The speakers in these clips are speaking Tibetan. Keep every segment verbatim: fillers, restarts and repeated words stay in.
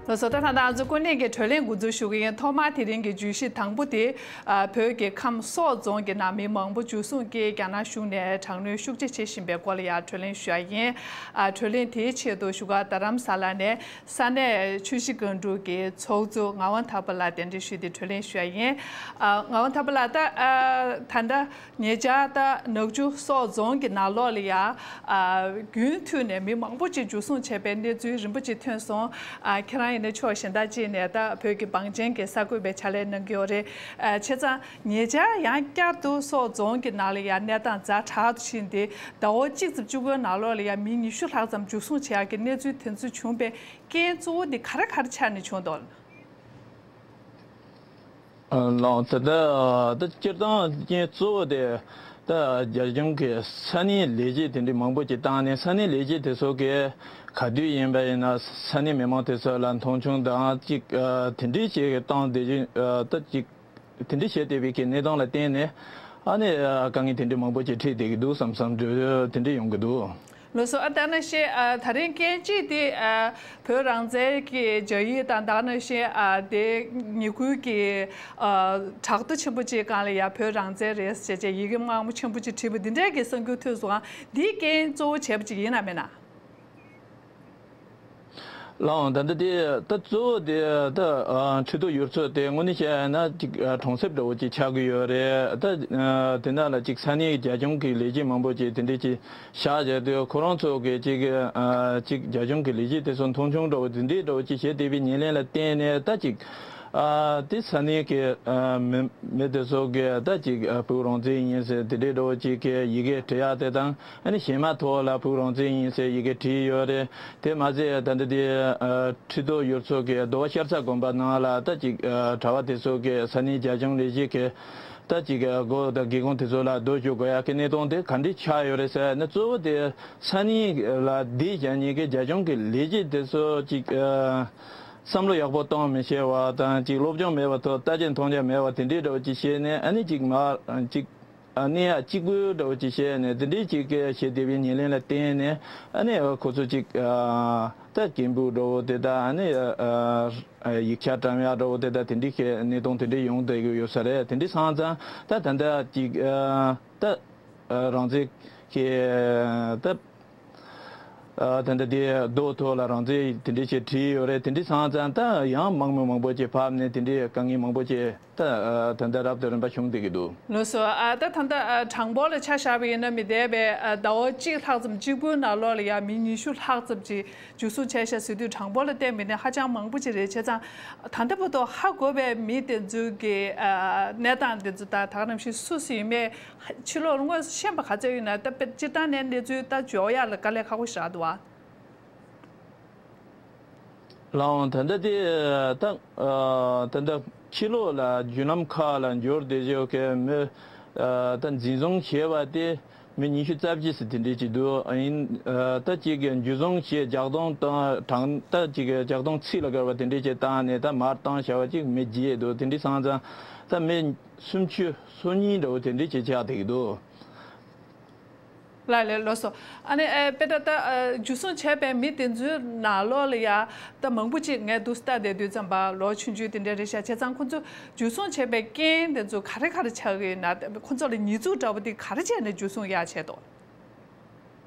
ལགས་སོ། ད་ད་ལྟ་ང་ཚོ་ཀུན་གླེང་གི་གྲོས་གླེང་འགོ་འཛུགས་ཞུ་གི་ཡིན། ཐོག་མར་དེ་རིང་གི་བརྗོད་གཞི་དང་པོ་དེ། ཨ། བོད་ཀྱི་ཁམས་སོག་རྫོང་གི་ནང་མི་མང་པོ་འཇུ་བཟུང་བཀལ། རྒྱ་ནག་གཞུང་ནས་དྲག་གནོན་ཤུགས་ཆེ་བྱེད་བཞིན་པའི་སྐོར་ལ་ཡང་གྲོས་གླེང་ཞུ་ཡ་ཡིན། ཨ། གྲོས་གླེང་དེའི་ཆེད་དུ་བཞུགས་སྒར་རྡ་རམ་ས་ལ་ནས་ས་གནས་ཆུ་བཞི་སྒང་དྲུག་གི་ཚོགས་གཙོ་ངག་དབང་ཐར་པ་ལགས་གདན་འདྲེན་ཞུས་ཏེ་གྲོས་གླེང་ཞུ་ཡ་ཡིན། ཨ། ངག་དབང་ཐར་པ་ལགས། ད། ཨ། ད་ལྟ། ཉེ་ཆར་ད་ནག་ཆུ་སོག་རྫོང་གི་ནང་ལོགས་ལ་ཡ། ཨ། རྒྱུན་མཐུད་ནས་མི་མང་པོ་ཅིག་འཇུ་བཟུང་བྱས་པའི་གནས་ཚུལ་རིམ་པ་ཅིག་ཐོན་སོང་། ཨ། ཁྱེད་རང་ཡིན་ན་ཕྱོགས་གཞན་དག་ཅིག་ནས་ད་བོད་ཀྱི་བང་ཆེན་གྱི་གསར་འགོད་པའི་ཕྱག་ལས་གནང་གི་ཡོད་རེད། ཨ། བྱས་ཙང་ཉེ་ཆར་ཡང་བསྐྱར་དུ་སོག་རྫོང་གི་ནང་ལ་ཡ་གནས་སྟངས་ཛ་དྲག་ཏུ་ཕྱིན་ཏེ། ཟླ་བ་གཅིག་ཙམ་གཅིག་པོའི་ནང་ལོགས་ལ་ཡ་མི་ཉི་ཤུ་ལྷག་ཙམ་འཇུ་བཟུང་བྱེད་ཡག་གི་གནས་ཚུལ་དེ་ཚོ་བྱུང་བའི་རྐྱེན་གཙོ་བོ་འདི་ག་རེ་ག་རེ་ཆགས་ནས་བྱུང་འདུག་ལགས། ལགས། ད་ལྟ་ད་སྤྱིར་བཏང་རྐྱེན་གཙོ་བོ་དེ་ད་རྒྱ་གཞུང་གིས་ས་གནས་ལས་བྱེད་དེ་འདྲའི་མང་པོ་ཅིག་བཏང་ནས། ས་གནས་ལས་བྱེད་དེ་ཚོ་གིས་ག་དུས་ཡིན་པ་ཡིན་ན་ས་གནས་མི་མང་དེ་ཚོ་ལ་མཐོང་ཆུང་དང་ཅིག་ཨ། དེ་འདྲའི་ཞིག་བཏང་བསྡད་ཀྱི་ཨ། ད་ཅིག་དེ་འདྲའི་བྱས་བསྡད་པའི་གི་གནས་སྟངས་ལ་བརྟེན་ནས། ཨ་ནི་ཨ། དཀའ་ངལ་དེ་འདྲའི་མང་པོ་ཅིག་འཕྲད་བསྡད་ཀྱི་འདུག་བསམ་བསམ་འདྲ་དེ་འདྲ་ཡོང་གི་འདུག་ལགས་སོ། ཨ། ད་ནང་བཞིན་ཨ། ད་རིང་རྐྱེན་གཅིག་དེ་ཨ། བོད་རང་བཙན་གྱི་སྦྱར་ཡིག་དང་། ད་ནང་བཞིན་ཨ། དེ་ཉེས་ཁུལ་གྱི་ཨ། གྲགས་རྡོ་ཆེན་པོ་ཅིག་སྒང་ལ་ཡ་བོད་རང་བཙན་རེད་ཟེར་བྱས་ཡི་གེ་དམར་མོ་ཆེན་པོ་ཅིག་བྲིས་པ་འདི་འདྲའི་གི་གསར་འགྱུར་ཐོན་སོང་། ཨ། འདི་རྐྱེན་གཙོ་བོ་བྱས་པ་ཅིག་ཡིན་ན་མིན་ན། ལགས་འོང་། ད་ལྟ་དེ་ད་གཙོ་བོ་དེ་ད་ཨ། ཁྲི་ཐོག་ཡུལ་ཚོ་དེ་དངོས་གནས་བཤད་ན་ཅིག་ཨ། གྲོང་གསེབ་འདྲ་བོ་ཅིག་ཆགས་ཀྱི་ཡོད་རེད། ད་ཨ། དེ་ན་ལ་ཅིག་ས་གནས་རྒྱ་གཞུང་གི་ལས་བྱེད་མང་པོ་ཅིག་དེ་འདྲས་ཅིག་བཞག་བྱས་དུས། ཁོ་རང་ཚོ་གི་ཅིག་ཨ། ཅིག་རྒྱ་གཞུང་གི་ལས་བྱེད་དེ་ཚོ་མཐོང་ཆུང་འདྲ་བོ་དེ་འདྲས་འདྲ་བོ་ཅིག་བྱས་བསྡད་པའི་ཉེར་ལེན་ལ་བརྟེན་ནས། ད་ཅིག་ཨ། དེ་ས་གནས་ཀྱི་ཨ། མི་མི་དེ་ཚོ་གི་ད་ཅིག་ཨ། བོད་རང་བཙན་ཡིན་ཟེར་དེ་འདྲས་འདྲ་བོ་ཅིག་གི་ཡི་གེ་བྲི་ཡག་དེ་དང་། ཨ་ནི་གཞས་མ་ཐོག་ལ་བོད་རང་བཙན་ཡིན་ཟེར་ཡི་གེ་བྲིས་ཡོད་རེད། དེ་མ་ཟད་ད་ལྟ་དེ་ཨ། ཁྲི་ཐོག་ཡུལ་ཚོ་གི་རྡོ་བ་ཤར་རྩ་དགོན་པ་ནང་ལ་ད་ཅིག་ཨ། གྲྭ་པ་དེ་ཚོ་གི་ས་གནས་རྒྱ་གཞུང་ལས་བྱེད་ཀྱི་ད་ཅིག་ཨ། སྒོ་དང་སྒེའུ་ཁུང་དེ་ཚོ་ལ་རྡོ་གཅོད་དགོས་ཡག་གི་གནད་དོན་དེ་ག་འདྲས་ཆགས་ཡོད་རེད་ཟེར་ན། གཙོ་བོ་དེ་ས་གནས་ལ་སྡོད་བཞིན་པའི་གི་རྒྱ་གཞུང་གི་ལས་བྱེད་དེ་ཚོ་ཅིག་ཨ། བསམ་བློ་ཡག་པོ་གཏོང་མི་ཤེས་པ་དང་། ཅིག་སློབ་སྦྱོང་མེད་པ། ཐོག་ལྟ་རྒྱ་མཐོང་རྒྱ་མེད་པ་དེ་འདྲས་འདྲ་བོ་ཅིག་བྱས་ནས། ཨ་ནི་ཅིག་མ་ཅིག་ཨ། གནས་ཡག་གཅིག་པུ་འདྲ་བོ་ཅིག་བྱས་ནས་དེ་འདྲའི་ཅིག་གི་བྱས་བསྡད་པའི་ཉེར་ལེན་ལ་བརྟེན་ནས། ཨ་ནི་ཁོ་ཚོ་ཅིག་ཨ། ད་སྐད་འབོད་འདྲ་བོ་དེ་དང་། ཨ་ནི་ཨ། ཡིག་ཆ་བཀྲམ་ཡག་འདྲ་བོ་དེ་དང་། དེ་འདྲའི་གི་གནད་དོན་དེ་འདྲའི་ཡོང་བསྡད་ཀྱི་ཡོད་ས་རེད། དེ་འདྲ་སོང་ཙང་ད་ད་ལྟ་ཅིག་ཨ། ད་ཨ། རང་བཙན་གྱི་ད་ཨ། ད་ལྟ་དེ་རྡོ་ཐོག་ལ་རང་བཙན་དེ་འདྲ་ཅིག་བྲིས་ཡོད་རེད། དེ་འདྲ་སོང་ཙང་ད་ཡང་དམག་མི་མང་པོ་ཅིག་ཕབ་ནས་དེ་འདྲའི་དཀའ་ངལ་མང་པོ་ཅིག་ད་ཨ། ད་ལྟ་རབ་དང་རིམ་པ་བྱུང་བསྡད་ཀྱི་འདུག་ལགས་སོ། ཨ། ད་ད་ལྟ་ཨ། གྲངས་འབོར་ལ་ཆ་བཞག་པ་ཡིན་ན། མི་འདས་པའི་ཨ། ཟླ་བ་གཅིག་ལྷག་ཙམ་གཅིག་པུའི་ནང་ལོགས་ལ་ཡང་མི་ཉི་ཤུ་ལྷག་ཙམ་ཅིག་འཇུ་བཟུང་བྱས་ཤག་ཟེར་དུས། གྲངས་འབོར་ལ་བལྟས་པ་ཡིན་ན་ཧ་ཅང་མང་པོ་ཅིག་རེད། བྱས་ཙང་ད་ལྟ་བར་དུ་ཧ་གོ་བའི་མི་དེ་ཚོའི་གི་ཨ། གནས་སྟངས་དེ་ཚོ་དང་། ད་ག་ནང་བཞིན་སུ་སུ་ཡིན་མིན་ཕྱི་ལོགས་ལ་དངོས་སུ་ཤེས་པ་ག་ཚོད་ཡོད་ན། ད་དཔེ་སྤྱིར་བཏང་ནས་གནས་ཚུལ་ད་འཇོག་ཡག་ལ་དཀའ་ལས་ཁག་པོ་ཞིག་རག་འདུག་བ། ལགས་འོང་། ད་ལྟ་དེ་ད་ཨ། ད་ལྟ་ཕྱི་ལོགས་ལ་བརྒྱུད་ལམ་ཁག་ལ་འབྱོར་བསྡད་ཡོད་མཁན་མི་ཨ། ད་འཛིན་བཟུང་བྱས་པ་དེ་མི་ཉི་ཤུ་རྩ་བཞི་ཙམ་དེ་འདྲས་ཅིག་འདུག་ཨ། ཡིན་ཨ། ད་ཅིག་གི་འཇུ་བཟུང་བྱས། ལྗགས་རྡུང་དང་དྲང་། ད་ཅིག་གི་ལྗགས་རྡུང་ཚིགས་ལ་བཀལ་བ་དེ་འདྲས་ཅིག་བཏང་ནས། ད་མར་བཏང་བཞག་པ་ཅིག་མི་བརྒྱད་འདུག་དེ་འདྲས་སོང་ཙང་ད་མི་སུམ་ཅུ་སོ་གཉིས་འདྲ་བོ་དེ་འདྲས་ཅིག་ཆགས་བསྡད་ཀྱི་འདུག་ལགས་ལགས། ལགས་སོ། ཨ་ནི་ཨ། དཔེར་ན་ད་ཨ། འཇུ་བཟུང་བྱས་པའི་མི་དེ་ཚོའི་ནང་ལོགས་ལ་ཡ་ད་མང་པོ་ཅིག་ངས་འདུག་སེ་ལྟ་བསྡད་དུས་ཙམ་པ་ལོ་ཆུང་ཆུང་དེ་འདྲ་རེད་ཤག་བྱས་ཙང་ཁོ་ཚོ་འཇུ་བཟུང་བྱས་པའི་རྐྱེན་དེ་ཚོ་ག་རེ་ག་རེ་ཆགས་ཀྱི་ཡོད་ན། ཁོ་ཚོ་ལ་ཉེས་འཛུགས་འདྲ་བོ་དེ་ག་རེ་བྱས་ནས་འཇུ་བཟུང་ཡག་བྱས་འདུག་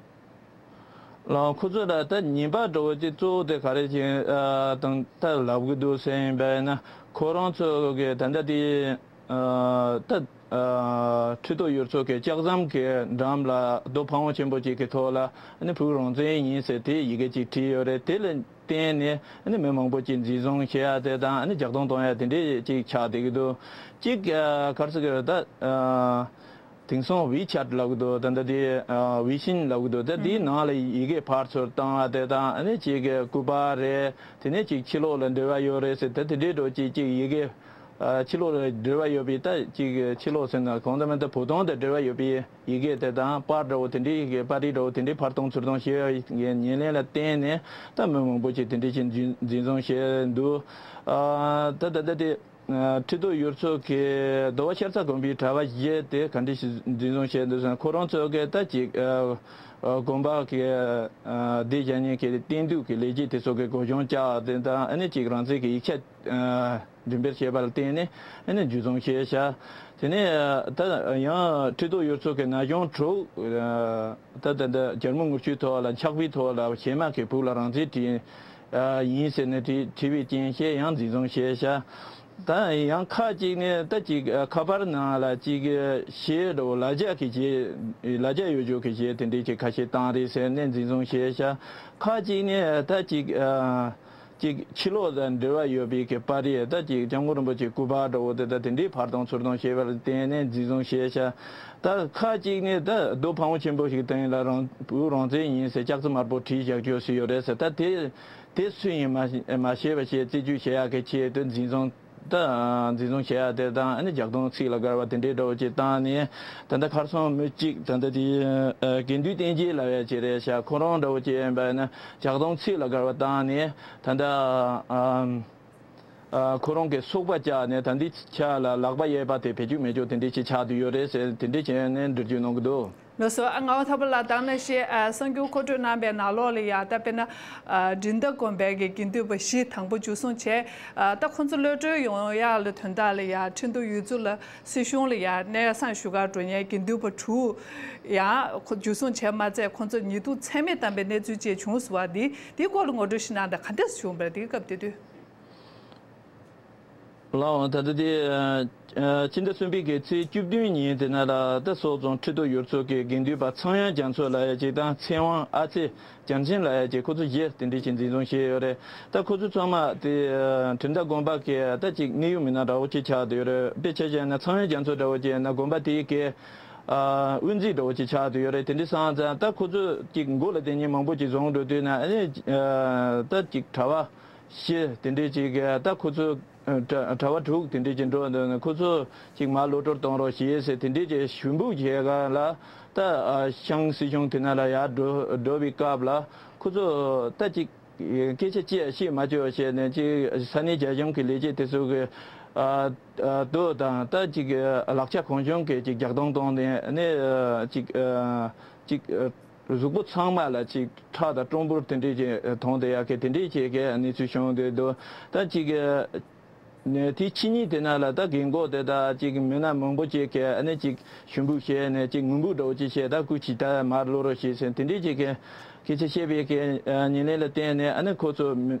ལགས། ཁོ་ཚོ་ལ་ད་ཉེས་པ་འདྲ་བོ་དེ་གཙོ་བོ་དེ་ག་རེ་བྱས་ཨ། དང་ད་ལབ་ཀྱི་འདུག་ཟེར་ཡིན་པ་ཡིན་ན། ཁོ་རང་ཚོ་གི་ད་ལྟ་དེ་ཨ། ད་ཨ། ཁྲི་ཐོག་ཡུལ་ཚོ་གི་ལྕགས་ཟམ་གྱི་འགྲམ་ལ་རྡོ་ཕ་བོང་ཆེན་པོ་ཅིག་གི་ཐོག་ལ། ཨ་ནི་བོད་རང་བཙན་ཡིན་ཟེར་དེ་ཡི་གེ་ཅིག་བྲིས་ཡོད་རེད། དེ་ལ་བརྟེན་ནས་ཨ་ནི་མི་མང་པོ་ཅིག་འཛིན་བཟུང་བྱེད་ཡ་དེ་དང་། ཨ་ནི་ལྗགས་རྡུང་གཏོང་ཡ་དེ་འདྲས་ཅིག་ཆགས་བསྡད་ཀྱི་འདུག་ཅིག་ཨ། ག་རེ་ཟེར་དགོས་རེད། ད་ཨ། དེང་སང་ཝི་ཆེ་ཊི་ལབ་ཀྱི་འདུག་ད་ལྟ་དེ་ཨ། ཝི་ཤིན་ལབ་ཀྱི་འདུག་ད་དེའི་ནང་ལ་ཡི་གེ་ཕར་ཚུར་བཏང་བ་དེ་དང་། ཨ་ནི་ཅིག་གི་སྐུ་པར་རེད། དེ་ནས་ཅིག་ཕྱི་ལོགས་ལ་འབྲེལ་བ་ཡོད་རེད་ཟེར། ད་དེ་འདྲའི་འདྲ་བོ་ཅིག་ཅིག་ཡི་གེ་ཨ། ཕྱི་ལོགས་ལ་འབྲེལ་བ་ཡོད་པའི། ད་ཅིག་ཕྱི་ལོགས་ཟེར་ན་གང་ལྟར་མིན་ད་བོད་དོན་དང་འབྲེལ་བ་ཡོད་པའི་ཡི་གེ་དེ་དང་པར་འདྲ་བོ་དེ་འདྲའི་གི་པར་རིས་འདྲ་བོ་དེ་འདྲའི་ཕར་གཏོང་ཚུར་གཏོང་བྱས་པའི་ཉེར་ལེན་ལ་བརྟེན་ནས་ད་མི་མང་པོ་ཅིག་དེ་འདྲའི་ཅིག་འཛིན་འཛིན་བཟུང་བྱས་འདུག་ཨ། ད་ད་ད་དེ། ཁྲི་ཐོག་ཡུལ་ཚོ་གི་རྡོ་བ་ཤར་རྩ་དགོན་པའི་གྲྭ་པ་བཞི་དེ་ག་འདྲ་ཞིག་འཛིན་བཟུང་བྱས་འདུག་ཟེར་ན། ཁོ་རང་ཚོ་གི་ད་ཅིག་དགོན་པ་གི་སྡེ་བཞག་མཁན་གྱི་རྟེན་འདུས་ཀྱི་ལས་བྱེད་དེ་ཚོ་གི་སྒོ་གཞུང་བཅག་དེ་དང་ཨ་ནི་ཅིག་རང་བཙན་གྱི་ཡིག་ཆ་འགྲེམས་སྤེལ་བྱས་པ་ལ་བརྟེན་ནས་ཨ་ནི་འཛིན་བཟུང་བྱས་ཤག་དེ་ནས་ད་ཡང་ཁྲི་ཐོག་ཡུལ་ཚོ་གི་ན་གཞོན་དྲུག་ད་ད་ད་རྒྱལ་མོ་དངུལ་ཆུའི་ཐོག་ལ་ཆགས་པའི་ཐོག་ལ་གཞས་མ་གི་བུ་ལ་རང་བཙན་དྲིས་ཡིན་ཟེར་ནས་དྲིས་དྲིས་པའི་རྐྱེན་བྱས་ཡང་འཛིན་བཟུང་བྱས་ཤག་ད་ཡང་ཁག་ཅིག་ནས་ད་ཅིག་ཁ་པར་ནང་ལ་ཅིག་གཞས་འདྲ་བོ་ལ་རྒྱ་གི་གཞས་ལ་རྒྱ་ཡོད་ཆོག་གི་གཞས་དེ་འདྲས་ཅིག་ཁ་ཤས་བཏང་རེད་ཟེར་ནས་འཛིན་བཟུང་བྱས་ཤག་ཁག་ཅིག་ནས་ད་ཅིག་ཅིག་ཕྱི་ལོགས་དང་འབྲེལ་བ་ཡོད་པའི་གི་པར་རིས་ད་ཅིག་སྐྱབས་མགོན་རིན་པོ་ཆེའི་སྐུ་པར་འདྲ་བོ་དེ་ད་དེ་འདྲས་ཕར་གཏོང་ཚུར་གཏོང་བྱས་པར་བརྟེན་ནས་འཛིན་བཟུང་བྱས་ཤག་ད་ཁག་ཅིག་ནས་ད་རྡོ་ཕ་བོང་ཆེན་པོ་ཞིག་བཏོན་ལ་རང་བོད་རང་བཙན་ཡིན་ཟེར་ལྕགས་རྩི་དམར་པོ་བྲིས་བཞག་རྒྱུ་ཞིག་ཡོད་རེད་ཟེར། ད་དེ་དེ་སུ་ཡིན་མ་མ་ཤེས་པ་བྱས་རྩད་གཅོད་བྱེད་ཡག་གི་ཆེད་དུ་འཛིན་བཟུང་ད་འཛིན་བཟུང་བྱེད་ཡག་དེ་དང་ཨ་ནི་ལྗགས་རྡུང་ཚིག་ལ་དགར་བ་དེ་འདྲའི་འདྲ་བོ་ཅིག་བཏང་ནས། ད་ལྟ་ཁར་སང་མི་གཅིག་ད་ལྟ་དེ་དགེ་འདུན་བསྟན་རྒྱས་ལབ་ཡ་ཅིག་རེད་ཤག་ཁོ་རང་འདྲ་བོ་ཅིག་ཡིན་པ་ཡིན་ན་ལྗགས་རྡུང་ཚིག་ལ་དགར་བ་བཏང་ནས་ད་ལྟ་ཨ་ཨ་ཁོ་རང་གི་སོག་པ་བཅག་ནས་ད་འདི་ཆ་ལ་ལག་པ་གཡས་པ་དེ་བེད་སྤྱོད་མེད་ཅོག་དེ་འདྲས་ཅིག་ཆགས་བསྡད་ཡོད་རེད་ཟེར། དེ་འདྲས་བྱས་ནས་འགྲེལ་བརྗོད་གནང་གི་འདུག་ལགས་སོ། ཨ་ངག་དབང་ཐར་པ་ལགས་དང་ནང་བཞིན་ཨ་གསར་འགྱུར་མཁོ་སྤྲོད་གནང་བའི་ནང་ལོགས་ལ་ཡ་ད་དཔེར་ན་ཨ་འགྲན་ཟླ་དགོན་པའི་གི་དགེ་འདུན་པ་བཞི་དང་པོ་འཇུ་བཟུང་བྱས། ཨ་ད་ཁོང་ཚོ་གློད་གྲོལ་ཡོང་ཡག་ལ་དོན་དག་ལ་ཡ་ཁྲིན་ཏུའུ་ཡུལ་ཚོ་ལ་སྲིད་གཞུང་ལ་ཡ་གནས་སྟངས་ཞུ་གར་འགྲོ་མཁན་དགེ་འདུན་པ་དྲུག་ཡང་ཁོ་འཇུ་བཟུང་བྱས་མ་ཚད་ཁོང་ཚོ་ཉེས་རྡུང་ཚད་མེད་བཏང་བའི་གནས་ཚུལ་བཅས་བྱུང་སོང་བ་འདི་འདིའི་སྐོར་ལ་ངོ་སྤྲོད་ཞིག་གནང་དང་། ག་འདྲས་བྱུང་བ་རེད་དེའི་སྐབས་དེ་དུས། ལགས་འོང་། ད་ལྟ་དེ་ཕྱི་ཟླ་གསུམ་པའི་གི་ཚེས་བཅུ་བདུན་ཉིན་དེ་ན་ལ་ད་སོག་རྫོང་ཁྲི་ཐོག་ཡུལ་ཚོ་གི་དགེ་འདུན་པ་ཚངས་དབྱངས་རྒྱ་མཚོ་ལབ་ཡ་ཅིག་དང་ཚེ་དབང་ཨ་ཚེ་བྱམས་ཆེན་ལབ་ཡ་ཅིག་ཁོ་ཚོ་བཞི་དེ་འདྲས་ཅིག་འཛིན་བཟུང་བྱས་ཡོད་རེད། ད་ཁོ་ཚོ་ཚང་མ་དེ་དྲིལ་མདའ་དགོན་པ་གི་ད་ཅིག་གནད་ཡོད་མི་སྣ་འདྲ་བོ་ཅིག་ཆགས་བསྡད་ཡོད་རེད། དཔེ་ཆ་བཞག་ན་ཚངས་དབྱངས་རྒྱ་མཚོ་འདྲ་བོ་ཅིག་ཡིན་ན་དགོན་པ་དེའི་གི་དབུ་འཛིན་འདྲ་བོ་ཅིག་ཆགས་བསྡད་ཡོད་རེད། དེ་འདྲས་སོང་ཙང་ད་ཁོ་ཚོ་ཅིག་མགོ་ལ་དེ་ཉིད་མང་པོ་ཅིག་བཟུང་འགྲོ་དུས་ན་ཨ་ནི་ད་ཅིག་གྲྭ་པ་བཞི་དེ་འདྲས་ཅིག་གི་ད་ཁོ་ཚོ་གྲྭ་གྲྭ་པ་དྲུག་དེ་འདྲས་ཅིག་འགྲོ་འདུག་ན་ཁོ་ཚོ་ཅིག་མར་གློད་གྲོལ་གཏོང་རོགས་བྱེད་ཟེར་དེ་འདྲས་ཅིག་ཞུ་འབོད་བྱེད་ག་ལ་ད་ཤང་སྲིད་གཞུང་དེ་ན་ལ་ཡར་འགྲོ་འགྲོ་བའི་སྐབས་ལ་ཁོ་ཚོ་ད་ཅིག་སྐད་ཆ་ཅི་ཡང་བཤད་མ་བཅུག་བྱས་ནས་ཅིག་ས་གནས་རྒྱ་གཞུང་གི་ལས་བྱེད་དེ་ཚོ་གི་ཨ་ཨ་དོ་དང་ད་ཅིག་ལག་ཆ་གང་བྱུང་གི་ཅིག་རྒྱག་སྟངས་གཏོང་ནས་ནས་ཅིག་ཅིག་གཟུགས་པོ་ཚང་མ་ལ་ཅིག་ཁྲག་དང་ཀྲུམ་བུ་དེ་འདྲས་ཀྱི་མཐོང་བསྡད་ཡག་གི་དེ་འདྲས་བྱེད་མཁན་གནས་ཚུལ་བྱུང་བསྡད་འདུག་ད་ཅིག་ནས་དེའི་ཕྱི་ཉིན་དེ་ན་ལ་ད་རྒན་གོག་དེ་དག་ཅིག་མི་སྣ་མང་པོ་ཅིག་གིས་ཨ་ནི་ཅིག་ཞུ་འབོད་བྱས་ནས་ཅིག་ངུ་འབོད་འདྲ་བོ་ཅིག་བྱས། ད་སྐུ་མཁྱེན་ད་མར་གློད་རོགས་བྱེད་ཟེར་དེ་འདྲས་ཅིག་གི་སྐད་ཆ་བཤད་པའི་གི་ཉེར་ལེན་ལ་བརྟེན་ནས་ཨ་ནི་ཁོ་ཚོ་མི་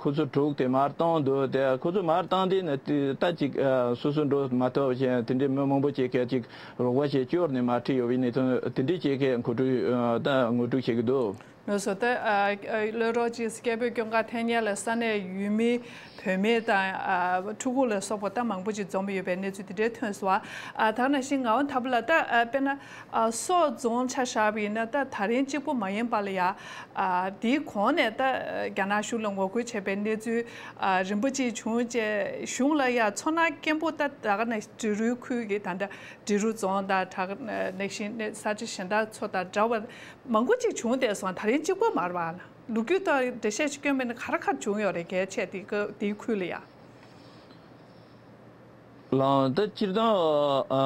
ཁོ་ཚོ་དྲུག་དེ་མར་བཏང་འདུག་དེ་ཁོ་ཚོ་མར་བཏང་དུས་ནས་ད་ཅིག་སོ་སོ་འགྲོ་མ་ཐུབ་བྱས་དེ་འདྲའི་མི་མང་པོ་ཅིག་གིས་ཅིག་རོགས་པ་བྱས་སྐྱོར་ནས་མར་ཁྲིད་ཡོད་པའི་གནས་ཚུལ་དེ་འདྲའི་ཅིག་གི་གོ་སྒྲིག་ད་ངོ་སྤྲོད་བྱེད་ཀྱི་འདུག་ལགས་སོ། ད་ཨ་ཨ་གློད་རོགས་ཅིག་སྐད་འབོད་སྐྱོན་ག་ཐེངས་ཉེར་ལ་ས་གནས་ཡུལ་མི་བུད་མེད་དང་ཨ་ཕྲུ་གུ་ལ་སོགས་པ་ད་མང་པོ་ཅིག་འཛོམས་ཡོད་པའི་གནས་ཚུལ་དེ་འདྲའི་ཐོན་སོང་། ཨ་ད་ནང་བཞིན་ངག་དབང་ཐར་པ་ལགས་ད་ཨ་དཔེར་ན་ཨ་སོག་རྫོང་ཆ་བཞག་པ་ཡིན་ན་ད་ད་རིང་གཅིག་པུ་མ་ཡིན་པ་ལ་ཡ་ཨ་དེའི་གོང་ནས་ད་རྒྱ་ནག་གཞུང་ལ་ངོ་རྒོལ་བྱས་པའི་གནས་ཚུལ་ཨ་རིམ་པ་ཅིག་བྱུང་རྗེས་གཞུང་ལ་ཡ་ཚོར་སྣང་སྐྱེན་པོ་ད་ད་ག་ནས་འབྲི་རུའི་ཁུལ་གྱི་ད་ལྟ་འབྲི་རུ་རྫོང་དང་ད་ག་ནང་བཞིན་ས་ཆ་གཞན་དག་ཚོ་དང་འདྲ་བ། མང་པོ་ཅིག་བྱུང་བསྡད་སོང་། ད་རིང་གཅིག་པོ་མ་རེད་པ། ལོ་རྒྱུས་དང་འགྲེལ་བཤད་ཅིག་སྐྱོན་མེད་ན་ག་རེ་ག་རེ་བྱུང་ཡོད་རེད། གལ་ཆེ་དེ་ག་དེའི་ཁུལ་ལ་ཡ། ལགས་ད་སྤྱིར་བཏང་ཨ་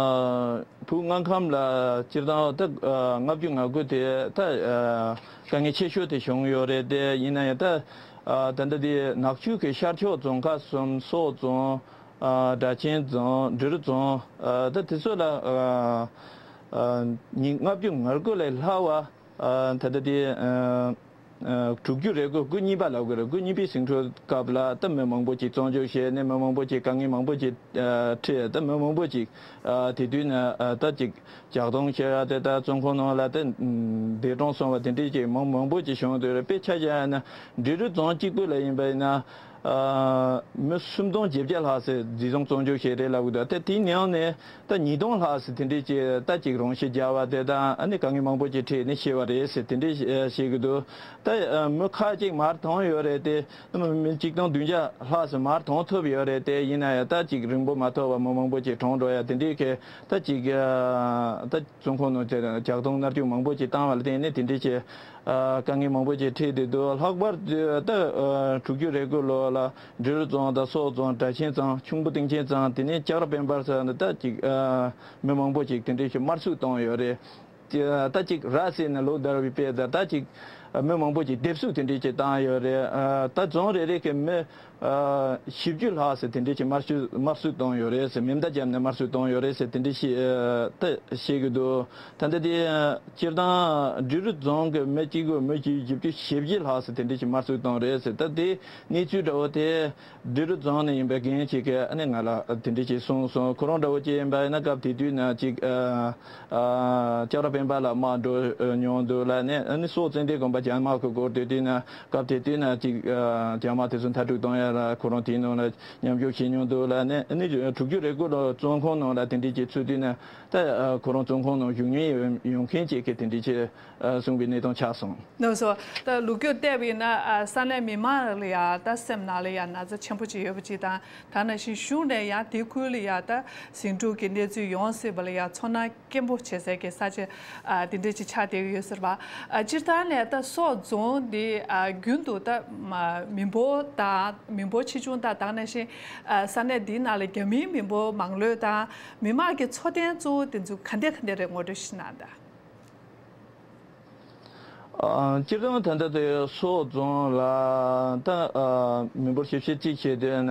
བོད་མངའ་ཁམས་ལ་སྤྱིར་བཏང་ད་ཨ་ལྔ་བཅུ་ང་དགུ་དེ་ད་ཨ་དཀའ་ངལ་ཆེ་ཤོས་དེ་བྱུང་ཡོད་རེད། དེ་ཡིན་ན་ཡང་ད་ཨ་ད་ལྟ་དེ་ནག་ཆུ་གི་ཤར་ཕྱོགས་རྫོང་ཁག་གསུམ་སོག་རྫོང་ཨ་སྦྲ་ཆེན་རྫོང་འབྲི་རུ་རྫོང་ཨ་ད་དེ་ཚོ་ལ་ཨ་ཨ་ཉིས་ལྔ་བཅུ་ང་དགུ་ལས་ལྷག་པ། ཨ་ད་ལྟ་དེ་ཨ་ཨ་དྲུག་ཅུ་རེ་དགུ་དགུ་གཉིས་པ་ལབ་དགོས་རེད། དགུ་གཉིས་པའི་ཟིང་འཁྲུག་སྐབས་ལ་ད་མི་མང་པོ་ཅིག་བཙོན་འཇུག་བྱས་ནས་མི་མང་པོ་ཅིག་དཀའ་ངལ་མང་པོ་ཅིག་ཨ་འཕྲད། ད་མི་མང་པོ་ཅིག་ཨ་དེ་དུས་ན་ཨ་ད་ཅིག་ཇག་རྡུང་བྱས་ཡ་དེ་ད་བཙོན་ཁང་ནང་ལ་ད་འདས་གྲོངས་སོང་བ་དེ་འདྲས་ཅིག་མང་མང་པོ་ཅིག་བྱུང་འདུག་རེད། དཔེ་ཆ་བཞག་ན་འབྲི་རུ་རྫོང་གཅིག་པུ་ལ་ཡིན་པ་ཡིན་ན། ཨ་མི་སུམ་སྟོང་བརྒྱད་བརྒྱ་ལྷག་ཙམ་འཛིན་བཟུང་བཙོན་འཇུག་བྱས་རེད་ལབ་ཀྱི་འདུག་ད་དེའི་ནང་ནས་ད་ཉིས་སྟོང་ལྷག་ཙམ་དེ་འདྲས་ཀྱི་ད་ཅིག་རང་ཤི་རྒྱག་པ་དེ་དང་ཨ་ནི་དཀའ་ངལ་མང་པོ་ཅིག་འཕྲད་ནས་ཤི་བ་རེད་ཟེར་དེ་འདྲས་བཤད་ཀྱི་འདུག་ད་ཨ་མི་ཁག་ཅིག་མར་ཐོན་ཡོད་རེད་དེ། མི་གཅིག་སྟོང་བདུན་བརྒྱ་ལྷག་ཙམ་མར་ཐོན་ཐུབ་ཡོད་རེད་དེ། ཡིན་ན་ཡང་ད་ཅིག་རིང་པོ་མ་ཐོགས་པ་མི་མང་པོ་ཅིག་གྲོངས་འགྲོ་ཡ་དེ་འདྲས་ཀྱི་ད་ཅིག་ཨ་ད་བཙོན་ཁང་ནང་ཇག་རྡུང་མནར་གཅོད་མང་པོ་ཅིག་བཏང་བ་ལ་བརྟེན་ནས་དེ་འདྲས་ཀྱི་ཨ་དཀའ་ངལ་མང་པོ་ཅིག་འཕྲད་བསྡད་འདུག་ལྷག་པར་དུ་ད་ཨ་དྲུག་ཅུ་རེ་དགུ་ལོ་ལ། འབྲི་རུ་རྫོང་དང་སོག་རྫོང་སྦྲ་ཆེན་རྫོང་ཁྱུང་པོ་སྟེང་ཆེན་རྫོང་དེ་ནས་ལྕགས་ར་དཔལ་འབར་ས་ནས་ད་ཅིག་མི་མང་པོ་ཅིག་དེ་འདྲས་ཞིག་དམར་གསོད་བཏང་ཡོད་རེད། ད་ཅིག་ར་བཟི་ནས་ལོ་བདའ་བའི་དཔེ་དང་ད་ཅིག་མི་མང་པོ་ཅིག་སྡེབ་གསོད་དེ་འདྲས་ཅིག་བཏང་ཡོད་རེད། ད་རྫོང་རེ་རེ་གི་མི་བཞི་བཅུ་ལྷག་ཙམ་དེ་འདྲས་ཅིག་དམར་གསོད་དམར་གསོད་བཏང་ཡོད་རེད་ཟེར། མེ་མདའ་བརྒྱབ་ནས་དམར་གསོད་བཏང་ཡོད་རེད་ཟེར་དེ་འདྲས་ཞིག་ད་བཤད་གི་འདུག་ད་ལྟ་དེ་སྤྱིར་བཏང་འབྲི་རུ་རྫོང་གི་མི་གཅིག་པུ་མི་བཞི་བཅུ་ཞེ་བཞི་ལྷག་ཙམ་དེ་འདྲས་ཅིག་དམར་གསོད་བཏང་རེད་ཟེར། ད་དེ་གནས་ཚུལ་འདྲ་བོ་དེ་འབྲི་རུ་རྫོང་ནས་ཡིན་པའི་རྒན་ཅིག་གིས་ཨ་ནི་ང་ལ་དེ་འདྲས་ཅིག་གསུངས་སོང་། ཁོ་རང་འདྲ་བོ་ཅིག་ཡིན་པ་ཡིན་ན་སྐབས་དེ་དུས་ན་ཅིག་ཨ་ཨ་ལྕགས་ར་དཔལ་འབར་ལ་དམག་འགྲོ་མྱོང་འདུག་ལ་ནི་ཨ་ནི་སོག་ཙན་དན་དགོན་པ་རྒྱ་དམག་གིས་བསྐོར་དུས་དུས་ན་སྐབས་དེ་དུས་ན་ཅིག་ཨ་རྒྱ་དམག་དེ་ཚོ་མཐའ་སྐྲོད་གཏོང་ཡ་ལ་ཁོ་རང་དེའི་ནང་ལ་མཉམ་ཞུགས་བྱེད་མྱོང་འདུག་ལ་ནི་ཨ་ནི་དྲུག་ཅུ་རེ་དགུ་ལོ་བཙོན་ཁང་ནང་ལ་དེ་འདྲས་ཅིག་ཚུད་དུས་ན་ད་ཁོ་རང་བཙོན་ཁང་ནང་བཞུགས་མྱོང་ཡོད་ཡོང་མཁན་ཅིག་གིས་དེ་འདྲས་ཅིག་གསུངས་པའི་གནས་སྟངས་ཆགས་སོང་། ལགས་སོ། ད་ལོ་རྒྱུས་བལྟས་པ་ཡིན་ན་ཨ་ས་གནས་མི་མང་ལ་ཡ་ད་སེམས་ནང་ལ་ཡ་ན་ཚ་ཆེན་པོ་ཅིག་ཡོད་པ་ཅིག་དང་། ད་ནང་བཞིན་གཞུང་ནས་ཡང་དེ་ཁུལ་ལ་ཡ་ད་ཟིང་འཁྲུག་གི་གནས་ཚུལ་ཡོང་སྲིད་པ་ལ་ཡ་ཚོར་སྣང་སྐྱེན་པོ་བྱེད་སའི་གི་ས་ཆ་ཨ་དེ་འདྲ་ཅིག་ཆགས་བསྡད་ཀྱི་ཡོད་ཟེར་བ། ཨ་སྤྱིར་བཏང་ནས་ད་སོག་རྫོང་འདི་ཨ་རྒྱུན་དུ་ད་མ་མི་འབོར་དང་མི་འབོར་ཆེ་ཆུང་དང་ད་ནང་བཞིན་ཨ་ས་གནས་འདིའི་ནང་ལ་རྒྱ་མིའི་མི་འབོར་མང་ལོས་དང་མི་མང་གི་འཚོ་རྟེན་གཙོ་བོ་དེ་ཚོ་ག་འདྲ་ག་འདྲ་རེད་ངོ་སྤྲོད་ཞིག་གནང་དང་། ཨ་སྤྱིར་བཏང་ད་ལྟ་དེ་སོག་རྫོང་ལ་ད་ཨ་མི་འབོར་ཞིབ་བཤེར་གཅིག་བྱས་དུས་ན་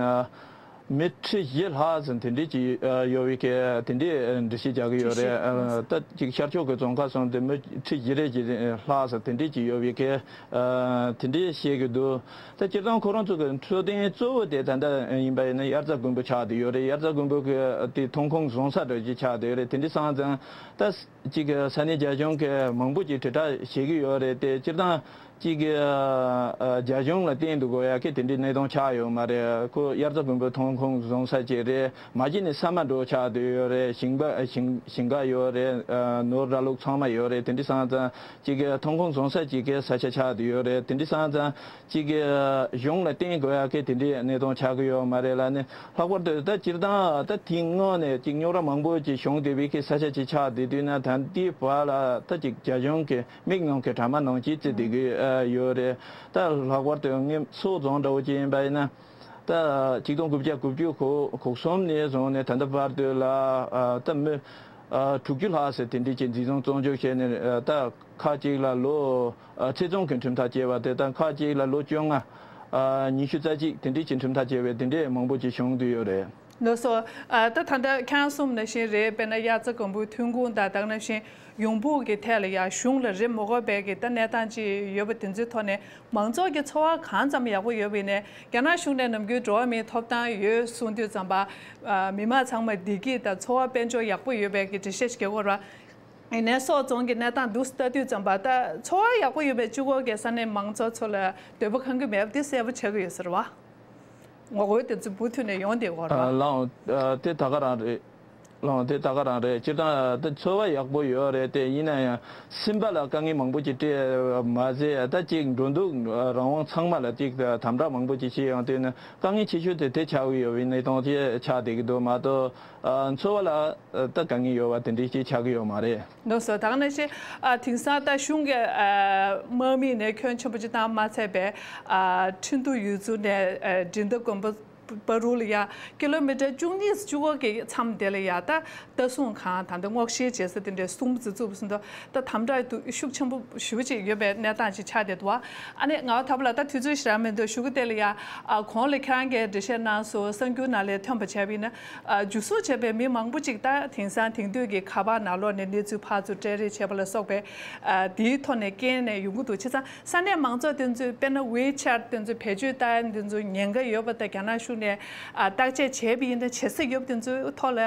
མི་ཁྲི་བཞི་ལྷག་ཙམ་དེ་འདྲས་ཅིག་ཨ་ཡོད་པའི་གི་དེ་འདྲས་འགྲེལ་བཤད་རྒྱག་གི་ཡོད་རེད། ཨ་ད་ཅིག་ཤར་ཕྱོགས་ཀྱི་རྫོང་ཁག་གསུམ་དེ་མི་ཁྲི་བཞི་རེ་ཅིག་ལྷག་ཙམ་དེ་འདྲས་ཅིག་ཡོད་པའི་གི་ཨ་དེ་འདྲས་བཤད་གི་འདུག་ད་སྤྱིར་བཏང་ཁོ་རང་ཚོ་གི་འཚོ་རྟེན་གཙོ་བོ་དེ་ད་ལྟ་ཡིན་པ་ཡིན་ན་དབྱར་རྩྭ་དགུན་འབུ་ཆགས་བསྡད་ཡོད་རེད། དབྱར་རྩྭ་དགུན་འབུ་གི་དེ་ཐོན་ཁུངས་བཟང་ས་འདྲ་ཅིག་ཆགས་བསྡད་ཡོད་རེད། དེ་འདྲས་སོང་ཙང་ད། གཅིག་གི་ས་གནས་རྒྱ་གཞུང་གི་མང་པོ་ཅིག་དྲིལ་བསྒྲགས་བྱེད་ཀྱི་ཡོད་རེད་དེ། སྤྱིར་བཏང་གཅིག་གི་ཨ་རྒྱ་གཞུང་ལ་བརྟེན་དུ་དགོས་ཡ་གི་དེ་འདྲའི་གནས་སྟངས་ཆགས་ཡོད་མ་རེད། ཁོ་དབྱར་རྩྭ་དགུན་འབུ་ཐོན་ཁུངས་བཟང་ས་ཅིག་རེད། མ་གཞི་ནས་ས་དམའ་འདྲ་ཆགས་བསྡད་ཡོད་རེད། ཞིང་པ་ཞིང་ཞིང་ཁ་ཡོད་རེད། ཨ་ནོར་ར་ལུག་ཚང་མ་ཡོད་རེད། དེ་འདྲ་སོང་ཙང་གཅིག་གི་ཐོན་ཁུངས་བཟང་ས་ཅིག་གི་ས་ཆ་ཆགས་བསྡད་ཡོད་རེད། དེ་འདྲ་སོང་ཙང་གཅིག་གི་གཞུང་ལ་བརྟེན་དགོས་ཡ་གི་དེ་འདྲའི་གནས་སྟངས་ཆགས་ཀྱི་ཡོད་མ་རེད་ལ་ནི། ལྷག་པར་དུ་ད་སྤྱིར་བཏང་ད་དེའི་སྔོན་ནས་ཅིག་རྙོག་དྲ་མང་པོ་ཅིག་བྱུང་བསྡད་པའི་གི་ས་ཆ་ཅིག་ཆགས་བསྡད་དུས་ན། ད་ལྟའི་བར་ལ་ད་ཅིག་རྒྱ་གཞུང་གི་མིག་ནང་གི་དྲ་མ་ནང་ཅིག་བརྩི་བསྡད་ཀྱི་ཡོད་རེད། ད་ལྷག་པར་དུ་ངས་སོག་རྫོང་འདྲ་བོ་ཅིག་ཡིན་པ་ཡིན་ན། ད་ཆིག་སྟོང་དགུ་བརྒྱ་དགུ་བཅུ་གོ་གོ་གསུམ་ནས་བཟུང་ནས་ད་ལྟ་བར་དུ་ལ་ད་མི་དྲུག་ཅུ་ལྷག་ཙམ་དེ་འདྲས་ཅིག་འཛིན་བཟུང་བཙོན་འཇུག་བྱས་ནས། ད་ཁག་ཅིག་ལ་ལོ། ཨ་ཚེ་བཙོན་གྱི་ཁྲིམས་ཐག་བཅད་པ་དེ་དང་ཁག་ཅིག་ལ་ལོ་བཅོ་ལྔ། ཨ་ཉི་ཤུ་རྩ་གཅིག་དེ་འདྲས་ཀྱི་ཁྲིམས་ཐག་བཅད་པའི་དེ་འདྲས་མང་པོ་ཅིག་བྱུང་བསྡད་ཡོད་རེད། ལགས་སོ། ཨ་ད་ད་ལྟ་ཁྱེད་རང་གསུངས་ནང་བཞིན་རེད། དཔེར་ན་དབྱར་རྩྭ་དགུན་འབུའི་ཐོན་ཁུངས་དང་ད་ག་ནང་བཞིན་ཡོང་འབབ་ཀྱི་ཐད་ལ་ཡང་གཞུང་ལ་རེ་མ་དགོས་པའི་གི་ད་གནས་སྟངས་ཅིག་ཡོད་པ་དེ་ཚོའི་ཐོག་ནས་མང་ཚོགས་ཀྱི་འཚོ་བ་གང་ཙམ་ཡག་པོ་ཡོད་པ་ཡིན་ནའི་རྒྱ་ནག་གཞུང་ནས་ནམ་རྒྱུན་འགྲོ་བ་མིའི་ཐོབ་ཐང་ཡོད་གསུང་དུས་ཙམ་པ། ཨ་མི་མང་ཚང་མ་བདེ་སྐྱིད་དང་འཚོ་བ་དཔལ་འབྱོར་ཡག་པོ་ཡོད་པའི་གི་འགྲེལ་བཤད་ཅིག་རྒྱག་དགོས་རེད་བ། ཡིན་ནའི་སོག་རྫོང་གི་གནས་སྟངས་འདུག་སེ་ལྟ་དུས་ཙམ་པ་ད་འཚོ་བ་ཡག་པོ་ཡོད་པའི་གཅིག་པོ་གི་ས་གནས་མང་ཚོགས་ཚོ་ལ་འདོད་པ་ཁེངས་ཀྱི་མེད་པ་དེ་གསལ་པོ་ཆགས་ཀྱི་ཡོད་ས་རེད་བ། ངོ་རྒོལ་དེ་ཚོ་མུ་མཐུད་ནས་ཡོང་བསྡད་ཡོད་རེད་བ། ལགས་འོང་། དེ་ད་ག་རང་རེད། ལགས་འོང་། དེ་ད་ག་རང་རེད། སྤྱིར་བཏང་ད་འཚོ་བ་ཡག་པོ་ཡོད་རེད་དེ། ཡིན་ན་ཡང་སེམས་པ་ལ་དཀའ་ངལ་མང་པོ་ཅིག་སྤྲད་མ་ཟད། ད་ཅིག་འགྲོ་འདུག་རང་དབང་ཚང་མ་ལ་ཅིག་དམ་དྲག་མང་པོ་ཅིག་བྱས་ཡོང་དུས་ན། དཀའ་ངལ་ཆེ་ཤོས་དེ་དེ་ཆགས་ཀྱི་ཡོད་པའི་གནས་སྟངས་དེ་ཆགས་བསྡད་ཀྱི་འདུག་མ་གཏོགས། ཨ་འཚོ་བ་ལ་ཨ་ད་དཀའ་ངལ་ཡོད་པ་དེ་འདྲའི་ཅིག་ཆགས་ཀྱི་ཡོད་མ་རེད། ལགས་སོ། ད་ག་ནང་བཞིན་ཨ་དེང་སང་ད་གཞུང་གི་ཨ་དམག་མི་ནས་ཁྱོན་ཆེན་པོ་ཅིག་བཏང་མ་ཚད་པའི་ཨ་ཁྲིན་ཏུའུ་ཡུལ་ཚོ་ནས་ཨ་འགྲན་ཟླ་དགོན་པ་བར་དུ་ལ་ཡ་ཀི་ལོ་མི་ཊར་བཅུ་གཉིས་བཅུ་གོ་གི་མཚམས་དེ་ལ་ཡ་ད་ལྟ་སྲུང་ཁང་དང་ད་སྔོག་བཤེར་བྱེད་ས་དེ་འདྲའི་སྲུང་མ་བཙུགས་བཙུགས་པ་སོང་དུས་ད་དམ་དྲག་ཏུ་ཤུགས་ཆེན་པོ་ཞེ་པོ་ཅིག་ཡོད་པའི་གནས་སྟངས་ཅིག་ཆགས་བསྡད་འདུག་བ། ཨ་ནི་ང་ད་བར་ལ་ད་དུས་ཚོད་ཞེ་དྲག་མི་འདུག་ཞུ་གི་དེ་ལ་ཡ། ཨ་གོང་ལ་ཁྱེད་རང་གིས་འགྲེལ་བཤད་གནང་སོང་། གསར་འགྱུར་ནང་ལ་ཐོན་པ་བྱས་པ་ཡིན་ན། ཨ་འཇུ་བཟུང་བྱས་པའི་མི་མང་པོ་ཅིག་ད་དེང་སང་དེང་དུས་ཀྱི་ཁ་པར་ནང་ལོགས་ནས་གནས་ཚུལ་ཕར་ཚུར་སྤྲད་རེས་བྱས་པ་ལ་སོགས་པའི་ཨ་དེའི་ཐོག་ནས་རྐྱེན་ནས་ཡོང་གི་འདུག་བྱས་ཙང་ས་གནས་མང་ཚོགས་དེ་ཚོས་དཔེར་ན་ཝེ་ཆེ་ཊི་དེ་ཚོ་བེད་སྤྱོད་བཏང་ཡ་དེ་ཚོ་ཉེན་ཁ་ཡོད་པ་དང་། རྒྱ་ནག་གཞུང་ནས་ཨ་བརྟག་དཔྱད་བྱས་པ་ཡིན་ན་བྱེད་ས་ཡོད་པ་དེ་ཚོའི་ཐོག་ལ་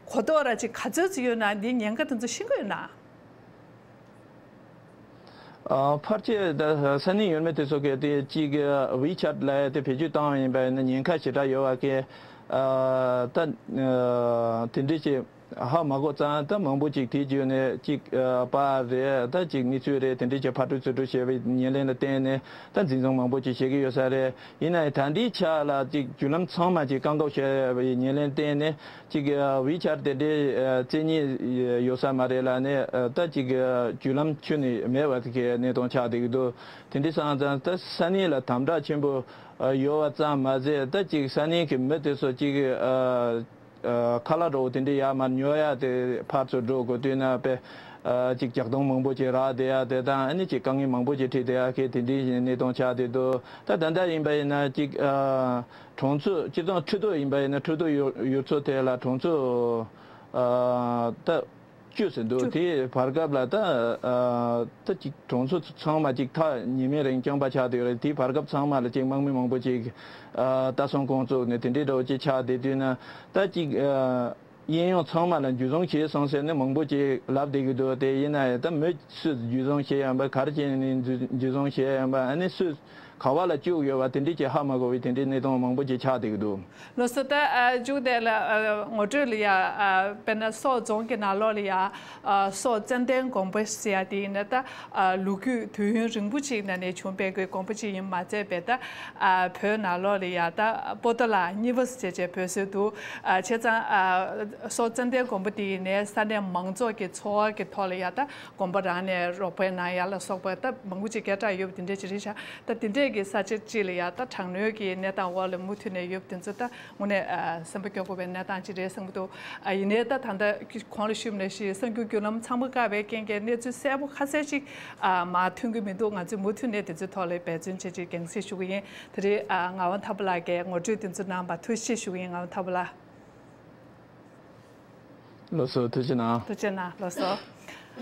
གོ་རྟོགས་ར་ཅིག་ག་ཚོད་ཅིག་ཡོད་ན། འདིའི་ཉེན་ཁ་དེ་ཚོ་ཤེས་ཀྱི་ཡོད་ན། ཨ་ཕལ་ཆེར་ད་ས་གནས་ཡུལ་མི་དེ་ཚོ་གིས་དེ་གཅིག་གི་ཝེ་ཆེ་ཊི་ལབ་ཡ་དེ་བེད་སྤྱོད་བཏང་བ་ཡིན་པ་ཡིན་ན་ཉེན་ཁ་ཞེ་དྲག་ཡོད་པ་གི། ཨ་ད་ཨ་དེ་འདྲས་ཅིག་ཧ་མ་གོ་ཙང་ད་མང་པོ་ཅིག་དེའི་བརྒྱུད་ནས་ཅིག་ཨ་པར་རེད། ད་ཅིག་གནས་ཚུལ་རེད། དེ་འདྲས་ཅིག་ཕར་སྤྲོད་ཚུར་སྤྲོད་བྱས་པའི་ཉེར་ལེན་ལ་བརྟེན་ནས་ད་འཛིན་བཟུང་མང་པོ་ཅིག་བྱེད་ཀྱི་ཡོད་ས་རེད། ཡིན་ན་ཡང་ད་ལྟའི་ཆ་ལ་ཅིག་བརྒྱུད་ལམ་ཚང་མ་ཅིག་བཀག་འགོག་བྱས་པའི་ཉེར་ལེན་བརྟེན་ནས། གཅིག་གི་ཝེ་ཆེ་ཊི་དེ་འདྲའི་ཨ་རྩེ་གཉིས་ཡོད་ས་མ་རེད་ལ་ནི། ཨ་ད་གཅིག་གི་བརྒྱུད་ལམ་ཁྱོན་ནས་མེད་པ་གི་གནས་སྟངས་ཆགས་བསྡད་ཀྱི་འདུག་དེ་འདྲའི་སོང་ཙང་ད་ས་གནས་ལ་དམ་དྲག་ཆེན་པོ་ ཡོད་པ་ཙམ་མ་ཟད། ད་ཅིག་ས་གནས་ཀྱི་མི་དེ་ཚོ་ཅིག་ཁ་ལག་འདྲ་བོ་དེ་འདྲ་ཡར་མར་ཉོ་ཡ་དེ་ཕར་ཚུར་འགྲོ་དགོས་དུས་ན་དཔེ་ཅིག་ཇག་རྡུང་མང་པོ་ཅིག་རག་བསྡད་ཡ་དེ་དང་། ཨ་ནི་ཅིག་དཀའ་ངལ་མང་པོ་ཅིག་འཕྲད་བསྡད་ཡ་གི་དེ་འདྲའི་གནས་སྟངས་ཆགས་བསྡད་འདུག་ད་ད་ལྟ་ཡིན་པ་ཡིན་ན་ཅིག་གྲོང་ཚོ་སྤྱིར་བཏང་ཁྲི་ཐོག་ཡིན་པ་ཡིན་ན་ཁྲི་ཐོག་ཡུལ་ཡུལ་ཚོ་དེ་ལ་གྲོང་ཚོ་ད་བཅུ་ཟིན་འདུག་དེའི་བར་སྐབས་ལ་ད་ད་ཅིག་གྲོང་ཚོ་ཚང་མ་ཅིག་ཐག་ཉེ་མེད་རིང་རྐྱང་པ་ཆགས་བསྡད་ཡོད་རེད། དེའི་བར་སྐབས་ཚང་མ་ལ་ཅིག་དམག་མི་མང་པོ་ཅིག་ལྟ་སྲུང་ཁོངས་བཙུགས་ནས་དེ་འདྲའི་འདྲ་བོ་ཅིག་ཆགས་བསྡད་དུས་ན། ད་ཅིག་གཡས་གཡོན་ཚང་མ་ལ་འཇུ་བཟུང་བྱས་སོང་ཟེར་ནས་མང་པོ་ཅིག་ལབ་བསྡད་ཀྱི་འདུག་དེ་ཡིན་ན་ཡང་ད་མི་སུས་འཇུ་བཟུང་བྱས་ཡོད་པ། ག་རེ་བྱས་ནས་འཇུ་འཇུ་བཟུང་བྱས་ཡོད་པ། ཨ་ནི་སུས་ག་བ་ལ་བཅུག་ཡོད་པ་དེ་འདྲའི་ཅིག་ཧ་མ་གོ་བའི་དེ་འདྲའི་གནས་སྟངས་མང་པོ་ཅིག་ཆགས་བསྡད་ཀྱི་འདུག་ལགས་སོ། ད་ཨ་མཇུག་དེ་ལ་ཨ་ངོ་སྤྲོད་ལ་ཡ་ཨ་དཔེར་ན་སོག་རྫོང་གི་ནང་ལོགས་ལ་ཡ་ཨ་སོག་ཙན་དན་དགོན་པ་ཟེར་ཡ་དེ་ཡིན་ན། ད་ཨ་ལོ་རྒྱུས་དུས་ཡུན་རིང་པོ་ཅིག་ནང་ནས་བྱུང་བའི་གི་དགོན་པ་ཅིག་ཡིན་མ་ཚད་པའི། ད་ཨ་བོད་ནང་ལོགས་ལ་ཡ་ད་པོ་ཏ་ལ་གཉིས་པ་ཟེར་བྱས་འབོད་སྲོལ་འདུག་ཨ་བྱས་ཙང་ཨ་སོག་ཙན་དན་དགོན་པ་དེ་ཡིན་ནའི་ས་གནས་མང་ཚོགས་ཀྱི་འཚོ་བ་གི་ཐོག་ལ་ཡ་ད་དགོན་པ་རང་ནས་རོགས་པ་གནང་ཡ་ལ་སོགས་པ་ད་མང་པོ་ཅིག་སྐད་གྲགས་ཡོད་པ་དེ་འདྲ་ཅིག་རེད་ཤག་ད་དེ་འདྲས་ཀྱི་ས་ཆ་ཅིག་ལ་ཡ་ད་དྲག་གནོན་གྱི་གནས་སྟངས་འོག་ལ་མུ་མཐུད་ནས་ཡོད་པ་དེ་ཚོ་ད་དངོས་གནས་ཨ་སེམས་པ་སྐྱོ་དགོས་པའི་གནས་སྟངས་ཅིག་རེད་བསམ་གྱི་འདུག་ཨ་ཡིན་ནའི་ད་ད་ལྟ་གོང་ལ་ཞུས་པ་ནང་བཞིན་གསར་འགྱུར་བརྒྱུད་ལམ་ཚང་མ་བཀག་པའི་རྐྱེན་གྱིས་གནས་ཚུལ་གསལ་པོ་ཁ་གསལ་ཅིག་ཨ་མར་ཐོན་གྱི་མི་འདུག་ང་ཚོས་མུ་མཐུད་ནས་དེ་ཚོའི་ཐོག་ལ་འབད་བརྩོན་བྱེད་ཅིག་རྒྱང་སྲིང་ཞུ་གི་ཡིན། དེ་རིང་ཨ་ངག་དབང་ཐར་པ་ལགས་ཀྱིས་ངོ་སྤྲོད་དེ་ཚོ་གནང་བར་ཐུགས་རྗེ་ཆེ་ཞུ་གི་ཡིན། ངག་དབང་ཐར་པ་ལགས། ལགས་སོ། ཐུགས་རྗེ་གནང་། ཐུགས་རྗེ་གནང་། ལགས་སོ།